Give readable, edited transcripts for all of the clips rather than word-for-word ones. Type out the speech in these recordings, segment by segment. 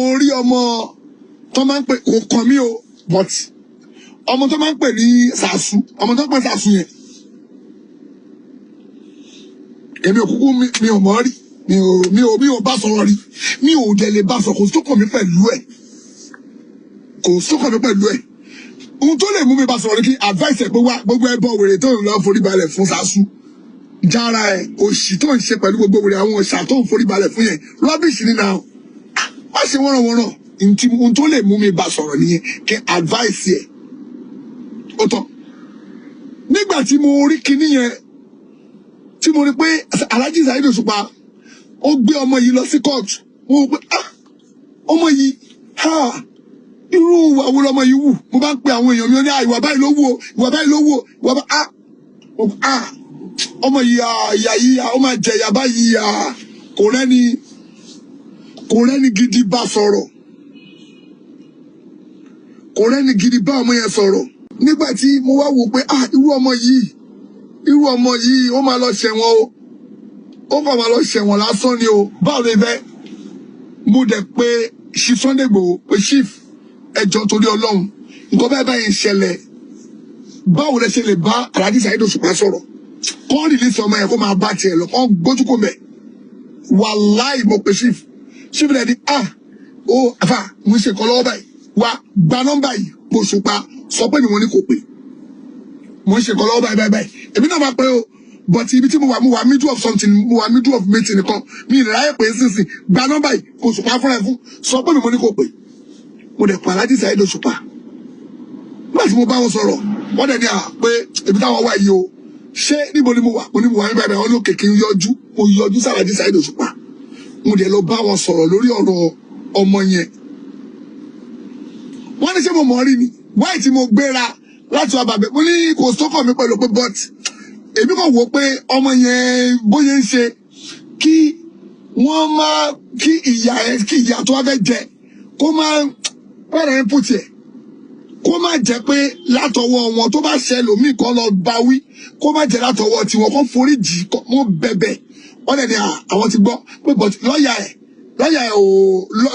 Orí ọmọ tó máa ń pè kò kàn mí o, but ọmọ tó máa ń pè ní Sàṣù, ọmọ tó ń pè Sàṣù yẹn, èmi ò kúkú mi ò mọ̀ rí, mi ò bá sọ̀rọ̀ rí, mi ò dẹ̀ lè bá sọ̀rọ̀. Kò sókàn mi pẹ̀lú ẹ̀, kò sókàn mi pẹ̀lú ẹ̀. Ohun tó lè mú mi bá sọ̀rọ̀ ni kí advice ẹ̀ pé wá, gbogbo ẹbọ wèrè tó ń lọ forí balẹ̀ fún Sàṣù, jára ẹ̀, òṣì tó ń ṣe pẹ̀lú gbogbo wèrè àwọn òṣà tó ń forí balẹ̀ fún yẹn, rubbish ni now, má ṣe wọ́nranwọ́nran. Ohun tó lè mú mi bá sọ̀rọ̀ nìyẹn, kí advice ẹ̀. Ó tán. Nígbà tí mo rí kinní yẹn, tí mo rí pé Alhaji Saheed Òṣùpá ó gbé ọmọ yìí lọ sí kóòtù, mo rò pé, ah, ọmọ yìí ha, irú ìwà wo lọmọ yìí wù? Mo bá ń pe àwọn èèyàn mi, ó ní, ah, ìwà báyìí ló wù o, ìwà báyìí ló wù o, ìwà báyìí, ah ah, ọmọ yìí, ah, ìyá yìí, ah, ó máa jẹ ìyá báyìí, ah, kò rẹ́ni gidi bá sọ̀rọ̀, kò rẹ́ni gidi bá ọmọ yẹn sọ̀rọ̀. Nígbà tí mo wá wò pé, ah, irú ọmọ yìí, ó máa lọ ṣẹ̀wọ̀n o, ó kàn máa lọ ṣẹ̀wọ̀n lásán ni o. Báwo lè fẹ́ mo dẹ̀ pé Chief Sunday Igboho pé, "Chief, ẹjọ́, torí Ọlọ́run, nǹkan báyìí báyìí ń ṣẹlẹ̀. Báwo lẹ ṣe lè bá Alhaji Saheed Òṣùpá sọ̀rọ̀ kọ́ release ọmọ yẹn, kó máa bá tiẹ̀ lọ, kọ́ gbójú kò mẹ́?" Wàláì, mo pe chief. Chief rẹ̀ ni, ah, ó àfà, mo ń ṣe nǹkan lọ́wọ́ báyìí, wá gba nọ́mbà yìí, Òṣùpá, sọ pé mi mo ní kò pè. Mo ń ṣe nǹkan lọ́wọ́ báyìí báyìí báyìí. Èmi náà máa pẹ́ o, but ibi tí mo wà, mo wà middle of something, mo wà middle of meeting nìkan, mi ì ráyè pé sínsìn. Gba nọ́mbà yìí, Òṣùpá fúnra ẹ̀ fún, sọ pé mi mo ní kò pè. Mo dẹ̀ pa Alhaji Saheed Òṣùpá. Nígbà tí mo bá wọn sọ̀rọ̀, wọ́n dẹ̀ ní à pé ibi táwọn wà yìí o, ṣé níbo ni mo wà? Mo ní mo wà níbàdàn. Wọn ní òkè kí n yọjú. Mo yọjú sí Alhaji Saheed Òṣùpá, mo dẹ̀ lọ bá wọn sọ̀rọ̀ lórí ọ̀rọ̀ ọmọ yẹn. Wọ́n ní ṣé mo mọ̀ rí ni, wáyé tí mo gbéra láti wá bàbẹ̀. Mo ní kò sọ́kàn mi pẹ̀lú pé, but èmi kàn wò pé ọmọ yẹn, bóyá ń ṣe kí wọ́n máa kí ìyá ẹ, kí ìyá tó wá fẹ́ jẹ, kó má pẹ̀rẹ̀ ń pùtì ẹ̀, kó má jẹ́ pé látọwọ́ wọn, tó bá ṣe lòmíì kan lọ bá wí, kó má jẹ́ látọwọ́ tiwọn, kó forí jì wọ́n bẹ̀bẹ̀. Wọ́n dẹ̀ ní àwọn ti gbọ́ pé, but lọ́ọ̀yà ẹ̀ ò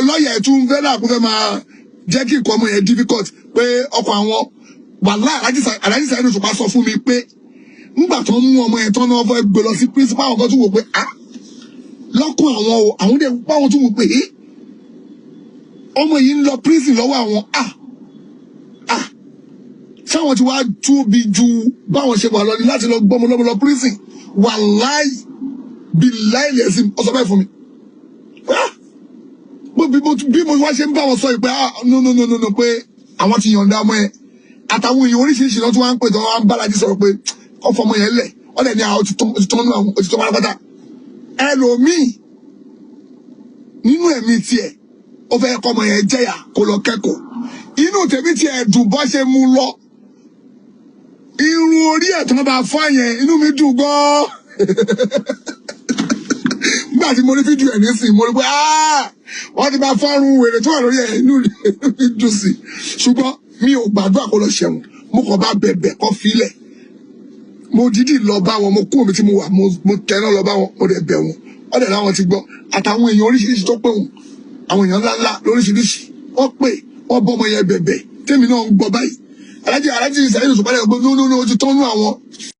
lọ́ọ̀yà ẹ̀ tún fẹ́ náà kó fẹ́ máa jẹ́ kí nǹkan ọmọ yẹn difficult, pé ọkọ̀ àwọn wàhálà. Alhaji Saheed Òṣùpá sọ fún mi pé nígbà tó ń mú ọmọ yẹn tán náà, fẹ́ gbé lọ sí principal, àwọn kan tún wò pé, ah, lọ́kùn àwọn o, àwọn dẹ̀ báwọn tún wò pé, eh, ọmọ yìí ń lọ prison lọ́wọ́ àwọn. Ah ah, sáwọn ti wá tóbi ju báwọn ṣe wà lọ ní láti lọ gbọmọ lọ́mọ lọ prison? Wàláì bíláì lẹ́sìn, ọ̀sọ̀ bẹ́ẹ̀ fún mi. Ah, bí mo wá ṣe ń bá wọn sọ yìí pé, ah, no, no, no, no, no, pé àwọn ti yọ̀ǹda ọmọ yẹn, àtàwọn èèyàn oríṣiríṣi náà tí wọ́n á ń pè, tí wọ́n á ń bá Alhaji sọ̀rọ̀ pé kọ́ fọmọ yẹn lẹ̀. Wọ́n lẹ̀ ní àwọn ti tán nínú àwọn òtítọ́ pátápátá. Ẹlòmíì nínú ẹ̀mí tiẹ̀, ó fẹ́ kọ́ ọmọ yẹn jẹ́yà kó lọ kẹ́kọ̀ọ́. Inú tèmi tiẹ̀ dùn bọ́ ṣe mú lọ, irun orí ẹ̀ tó bá fọ́ yẹn, inú mi dùn gan-an. Nígbà tí mo rí fídíò ẹ̀ nísìnyí, mo rí pé, ah, wọ́n ti bá fọ́run wèrè tó wà lórí ẹ̀, inú mi dùn sí. Ṣùgbọ́n mi ò gbàdúrà kó lọ ṣẹ̀wọ̀n. Mo kàn bá bẹ̀bẹ̀ kọ́ filẹ̀. Mo dídì lọ bá wọn, mo kú omi tí mo wà, mo tẹná lọ bá wọn, mo dẹ̀ bẹ̀ wọn. Wọ́n dẹ̀ láwọn ti gbọ́, àtàwọn èèyàn oríṣiríṣi tó pè wọ́n, àwọn èèyàn ńláńlá lóríṣiríṣi, wọ́n pè wọ́n bọ́ ọmọ yẹn bẹ̀bẹ̀. Tèmi náà ń gbọ́ báyìí, Alhaji Saheed Òṣùpá lẹ́yìn pé no, no, no, ó ti tọ́nú àwọn.